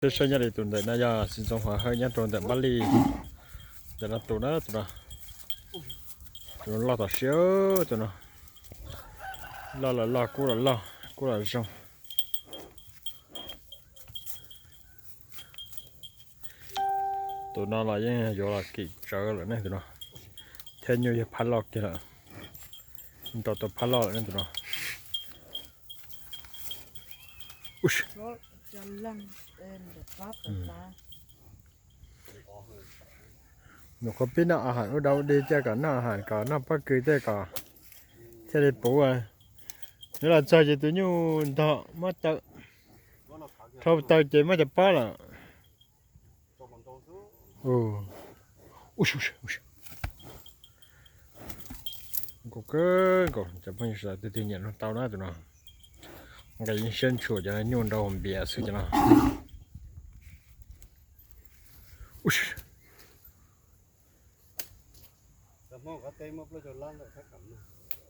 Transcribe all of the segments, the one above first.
Peb saib nyob li tus ntawm no yog Xis Ntxoov Huam Hawj nyob rau ntawm Npab Lij. Ntawm no tus na, tus no, tus no loj tom siab, tus no loj los loj, kub los loj, kub los zoo. Tus no los yeej yuav los kim tsawv lawm ne tus no, thiab nyuj yog phab loj kiag lawm, nrau tau phab loj lawm ne tus no. Nws qhuav pib noj a has ub dau ub dig coj kom noj a has kom noj pob kws tej kom thiaj li puv. Nws los txog ces tus nyuj ntog muab taw, rho taw ces muab cov pob lawm. Nkaus kawg nkaus, cov phooj ywg sawv daws, tus twg nyiam nrog tau na tus no, nqa yeej siab ntshua cov no, nyuj nrau npias xwb cov no.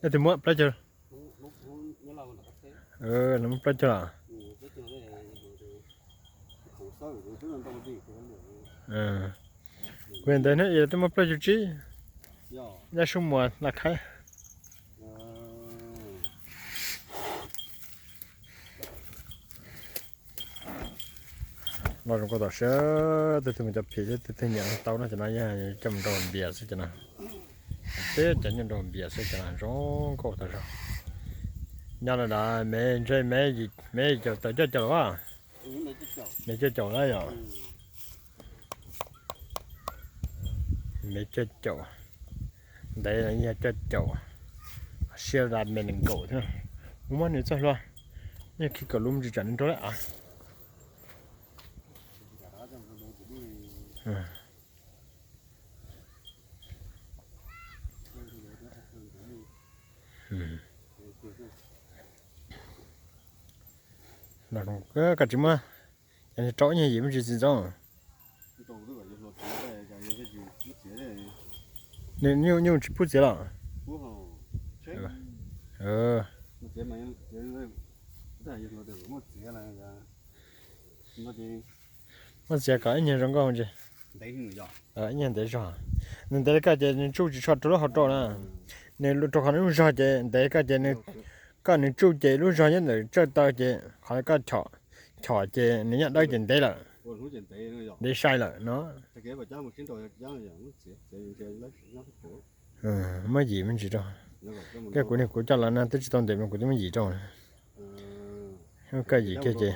Leej twg muab plaub caug? Muab plaub caug los? Kuv ntawd hnub ib twb muab plaub caug tsib, yaj sub muas la khaib. Los zoo nkauj tom siab, tus twg mus cov phim thiab tus twg nyiam tau no cov no yeej coj mus nrau npias xwb cov no. Peb cov nyuj nrau npias xwb cov no zoo nkauj tas zog. Nyob no das me ntshe me yim caum tawm cuaj caum los as. Me cuaj caum na yom. Me cuaj caum, ntev no yog cuaj caum, siab da me nees nkaum thiab. Kuv muab nws txoj hlua, yog khi kom lub ntsis tsam nws nrau lawm as. Koj tsis muab, yog rau ib nyuag yim me ntsis txiv ntxoov. Nws nyuj tsis pub txiav los? Muab txiav kom ib nyuag zoo nkauj ntsis. Ib nyuag ntev zog. Nws ntev li koj ces nws tsuj tsis tshua rau lub hauv rau na. Nws rau qhov nws lub zog ces ntev li koj ces nws, koj nws tsuj ces lub zog nyob ntawm tsawj taw ces qhov koj chom, chom ces nws nyob dawb ces ntev lawm. Ntev sai lawm no. Muab yim me ntsis rau. Koj kuv niag kuv coj los no twb tsis tau ntev mas kuv twb muab yim rau. Koj yim kiag ces,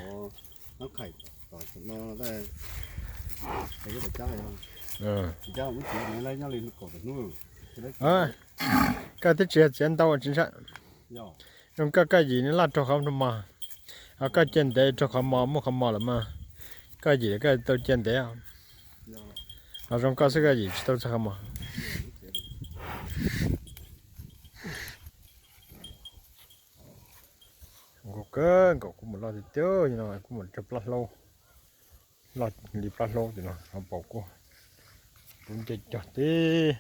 koj twb tsis yog txiav ntau tsis ntshai. Zoo koj, koj yim nws laj raug qhov mos, koj cia ntev raug qhov mos muaj qhov mos lawm mas, koj yim koj tau cia ntev. Ho zoo koj xwb koj yim tsis tau txog qhov mos. Nkaus kawg nkaus, kuv mus loj tiag tiag no, kuv mus raug plab hlaub, loj li plab hlaub tiag no, ho paum kuj, kuv nce cog tib,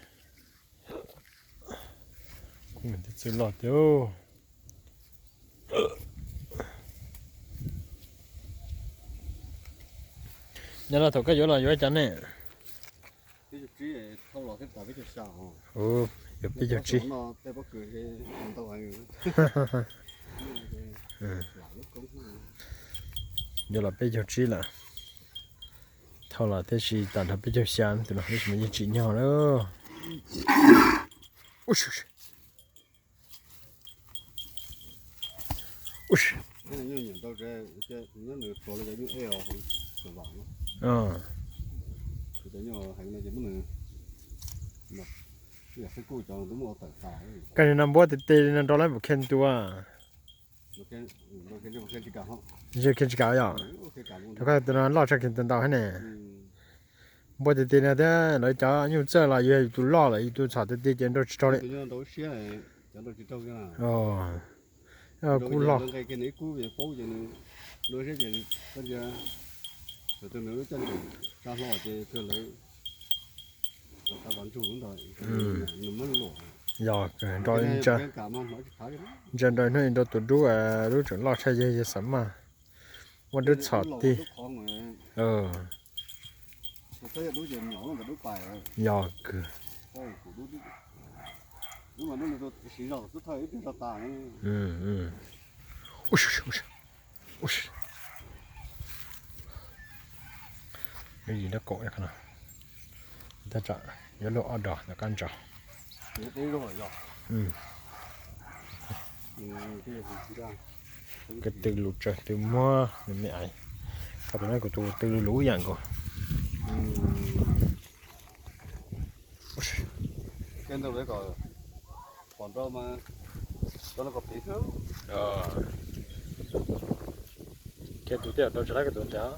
kuv mus tib txwj loj tiag. Nyob los thaum koj yuav los yuav cas ne? Yuav peb caug tsib. Yuav los peb caug tsib lawm. Thauj los tab sis tag nrho peb caug xya tus no tab sis mas yeej tsim nyog lawm. Koj nim no npuab tes tes li no nrau lawm puas khe ntua? Ntshe khe tsis kam yom. Rau koj tus no loj tshaj khe tus ntau thiab ne. Npuab tes tes no thiab lawv cov nyuj txawj los yus yog yus tus loj lawm yus tus txhom tes tes ces nrau tsis raug li. Kuj loj. Yog nrau ntsia nrau hnub nrau tus dub, dub tseem loj tshaj yawg yawg Xam Maj. Muaj dub txhom tib. Yog kawg. Yim dab kaum no. Tab tom yuav luaj ob dos tom qab ntsos. Ko tw lus tsawg tw muab nws me aiv. Qhov no kuv tus tw lus ib yam nkaus. Kiag tus thiaj rau tsis laib kiag tus ntiag.